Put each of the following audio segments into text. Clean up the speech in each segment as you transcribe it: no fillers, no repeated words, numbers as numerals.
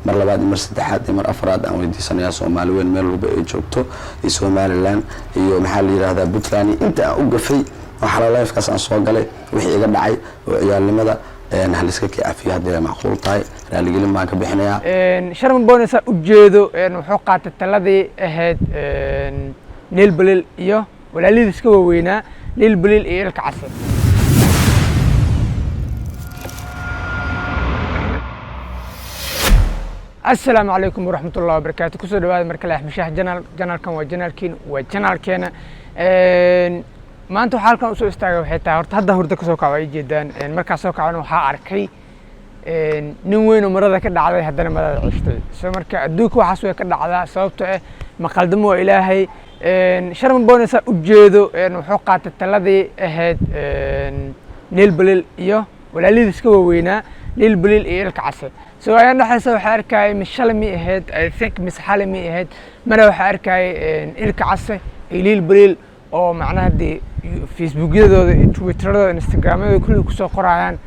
Mar labaad iyo mar saddexaad iyo mar afraad aan weydiisanayaa Soomaali weyn meel walba ay joogto, iyo Somaliland, iyo maxaa la yidhahdaa, Puntland, iyo inta aan u gafay oo xala live-kaas aan soo galay wixii iga dhacay oo ciyaalnimada, haliska kii cafiyo haddii ay macquul tahay. Raaligelin baan ka bixinayaa. Sharma Boy saa ujeedo wuxuu qaatay taladii ahayd Neel Balil iyo walaaladiis ka waaweynaa, Neel Balil iyo Ilka Case. Asalaamu calaykum waraxmatullahi wabarakaatu. Kusoo dhawaada mar kale Axmed Shaah channel. Channel-kan waa channel-kiin, waa channel-keena. Maanta waxaa halkan usoo istaagay waxay tahay, horta hadda hurdo kasoo kaco ay jeedaan. Markaa soo kacona waxaa arkay nin weyn oo marada ka dhacday, haddana marada ceshtay. So marka adduunka waxaas way ka dhacdaa, sababtoo ah maqaldamo waa Ilaahay. Sharma Boy saa ujeedo wuxuu qaatay taladii ahayd Neel Balil iyo walaaladiis ka waaweynaa, Neel Balil iyo Ilka Case. So ayaan dhexaysa waxaa arkayay, mis shalay mi ahayd, I think, mis xalay mi ahayd, mana waxaa arkayay Ilka Case iyo Liil Balil oo macnaha dee Facebookyadooda iyo Twitteradooda, Instagramadooda kulli kusoo qorayaan,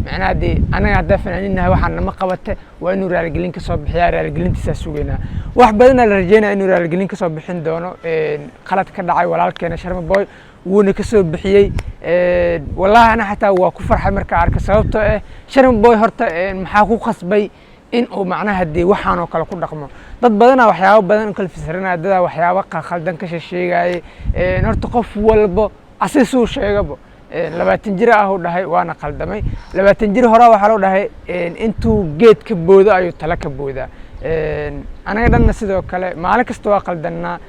macnaha dee anaga haddaa fanaaniin nahay waxaa nama qabata, waa inuu raaligelin kasoo bixiyaa. Raaligelintiisaa sugaynaa. Wax badanaa la rajeynaya inuu raaligelin kasoo bixin doono qalad ka dhacay walaalkeena Sharma Boy, wuuna kasoo bixiyey. Wallahi ana xataa waa ku farxay markaa arka, sababtoo ah Sharma Boy horta maxaa ku khasbay in uu macnaha dee waxaan oo kale ku dhaqmo? Dad badanaa waxyaabo badan u kala fasiranaya, dadaa waxyaabo khaldan ka sheegayay. Horta qof walbo asi suu sheegabo 20 jir ah uu dhahay waana khaldamay. 20 jir horaa waxaa loo dhahay intuu geed ka boodo ayuu tala ka boodaa. Anaga dhanna sidoo kale maalin kasta waa qaldanaa,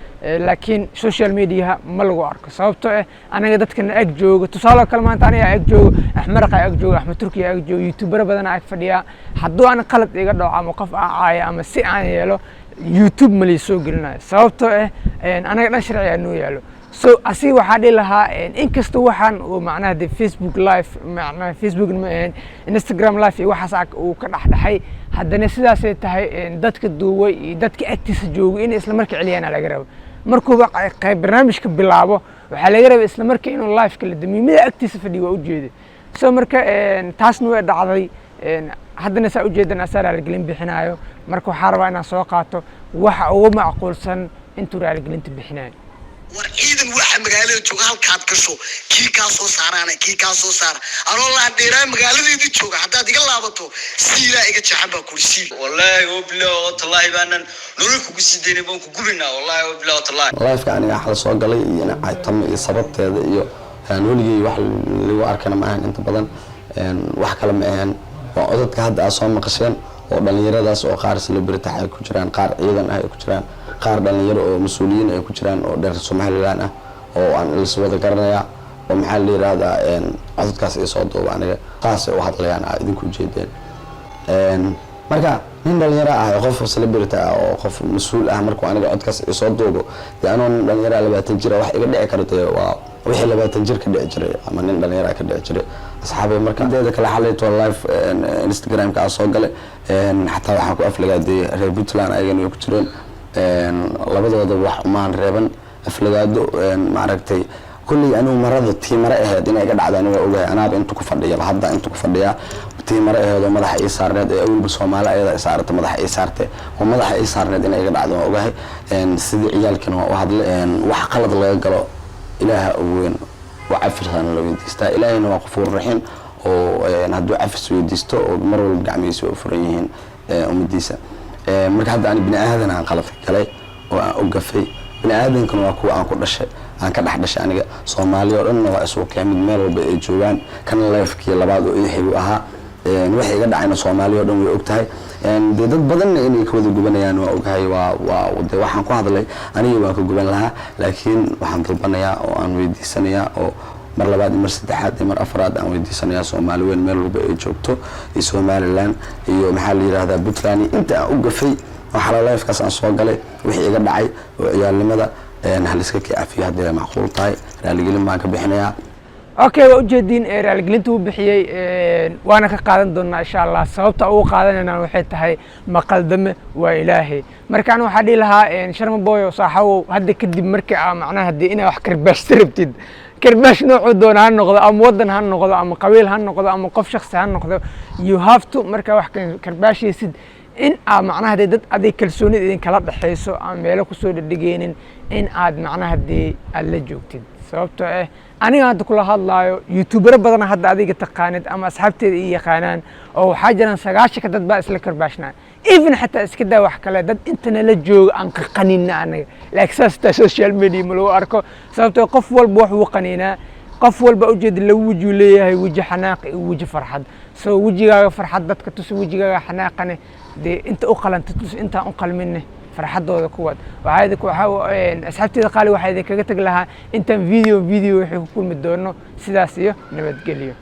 laakiin social media-ha ma lagu arko, sababtoo ah anaga dadkana ag joogo. Tusaale kale, maanta aniga ag joogo Axmaraqa, ag joogo Axmed Turkiya, ag joogo YouTuber-o badan ag fadhiyaa. Hadduu ana qalad iga dhaco ama qof aan caayo ama si aan yeelo, YouTube ma lii soo gelinayo, sababtoo ah anaga dhan sharcigaa noo yaalo. So asiga waxaa dhihi lahaa, inkasta waxaan uu macnaha de Facebook live, macnaha Facebook ma ahayn, Instagram live iyo waxaas uu ka dhexdhexay, haddana sidaasay tahay dadka duubay iyo dadka agtiisa joogay inay isla marka celiyaan laga rabo. Markuuba qayb barnaamijka bilaabo waxaa laga rabay isla markii inuu live-ka la damiyo. Mida agtiisa fadhiyo waa ujeeday. So marka taasna way dhacday. Haddana saa ujeedan asaa raaligelin bixinayo. Marka waxaa rabaa inaan soo qaato waxa ugu macquulsan intuu raaligelinta bixinayo. War ciidan waxa magaalada jooga, halkaad gasho kii kaa soo saaraana, kii kaa soo saara. Anoo laan dheeraa magaaladeedii jooga, haddaad iga laabato siilaa iga jeexan baa kuri siil. Wallaahi wabilah watallahi baanan nolol kugu sii daynay, baan ku gubinaa, wallahi wabilah watallahi. Live-ka aniga xal soo galay iyo caytamo iyo sababteeda iyo weligey wax lagu arkana ma ahan. Inta badan wax kale ma ahan, waa codadka hadda aad soo maqasheen oo dhalinyaradaas oo qaar celebrity ay ku jiraan, qaar ciidan ah ay ku jiraan, qaar dhalinyaro oo mas-uuliyiin ay ku jiraan oo dheer Somaliland ah oo aan is wada garanayaa, oo maxaa la yidhahdaa, codadkaas ay soo duuba aniga saasay u hadlayaan aa idinku ujeedeen. Marka nin dhalinyaro ah, qof celebrity ah oo qof mas-uul ah, markuu aniga codkaas isoo duubo, dee anoo nin dhalinyaro ah 20 jir ah, wax iga dhici karo dee waa wixii 20 jir ka dhici jiray ama nin dhalinyaro ah ka dhici jiray, asxaabay. Marka inteeda kale xalayto live Instagram-ka aa soo galay, xataa waxaan ku aflagaadeeyey reer Puntland, ayagana way ku jireen. Labadooda wax umaan reeban aflagaado. Maaragtay, kulley anigu marada tii mare aheyd inay iga dhacdo aniga ogahay. Anaaba intu ku fadhiyaba, hadda intu ku fadhiyaa tii mare aheyd oo madaxa ii saarneed ee awalba Soomaali ayada saarata, madaxa ii saarte oo madaxa ii saarneed inay iga dhacdo waa ogahay. Sidii ciyaalkina waa u hadlay. Wax qalad laga galo Ilaaha ugu weyn waa cafisana la weydiistaa. Ilaahayna waa qafuur raxiim oo hadduu cafis weydiisto oo mar walba gacmihiisa way u furan yihiin ummadiisa. Marka hadda ani bini aadan aan qaladka galay oo aan u gafay, bini aadankana waa kuwa aan ku dhashay, aan ka dhex dhashay aniga. Soomaaliya oo dhanna waa isugu keen mid meel walba ay joogaan. Kana live-kii labaad oo ii xigu ahaa waxay iga dhacayna Soomaaliya oo dhan way og tahay. Dee dad badanna inay ka wada gubanayaan waa ogahay. Waa dee waxaan ku hadlay aniga waan ka guban lahaa, laakiin waxaan dalbanayaa oo aan weydiisanayaa oo mar labaad iyo mar saddexaad iyo mar afraad aan weydiisanayaa Soomaali weyn meel walba ay joogto, iyo Somaliland, iyo maxaa la yidhahdaa, Puntland, iyo inta aan u gafay oo xala live-kaas aan soo galay wixii iga dhacay oo ciyaalnimada, haliska kii cafiyo haddii ay macquul tahay. Raaligelin baan ka bixinayaa. Okay, waa ujeediin raaligelinta uu bixiyey, waana ka qaadan doonaa insha Allah. Sababta ugu qaadanayna waxay tahay maqaldame waa Ilaahay. Marka ana waxaa dhihi lahaa Sharma Boyo saaxawow, hadda kadib marka aa macnaha haddii inaa wax karbaashta rabtid, karbaash noocuu doona ha noqdo, ama waddan ha noqdo, ama qabiil ha noqdo, ama qof shaksi ha noqdo, you have to markaa wax karbaashaysid. In aad macnaha dee dad adig kalsoonida idinkala dhexayso, aan meelo kusoo dhedhigeynin, in aad macnaha dee aad la joogtid. Sababtoo ah aniga hadda kula hadlaayo, youtubero badana hadda adiga taqaanid ama asxaabteeda ii yaqaanaan oo waxaa jiraan 90-ka dad baa isla karbaashnaa. Even xataa iska daa wax kale, dad intana la jooga aan qaqanina anaga, laakiin saas taa social media ma lagu arko. Sababtoo qof walba wax wuu qaniinaa. Qof walba ujeeda laba wejuu leeyahay, weji xanaaq iyo weji farxad. So wejigaaga farxad dadka tus, wejigaaga xanaaqane dee inta u qalanta tus, intaan u qalminne farxadooda kuwaad. Waxaa idinku waxaa asxaabteeda qaali, waxaa idinkaga tagi lahaa intaan video waxay ku kulmi doono, sidaas iyo nabadgelyo.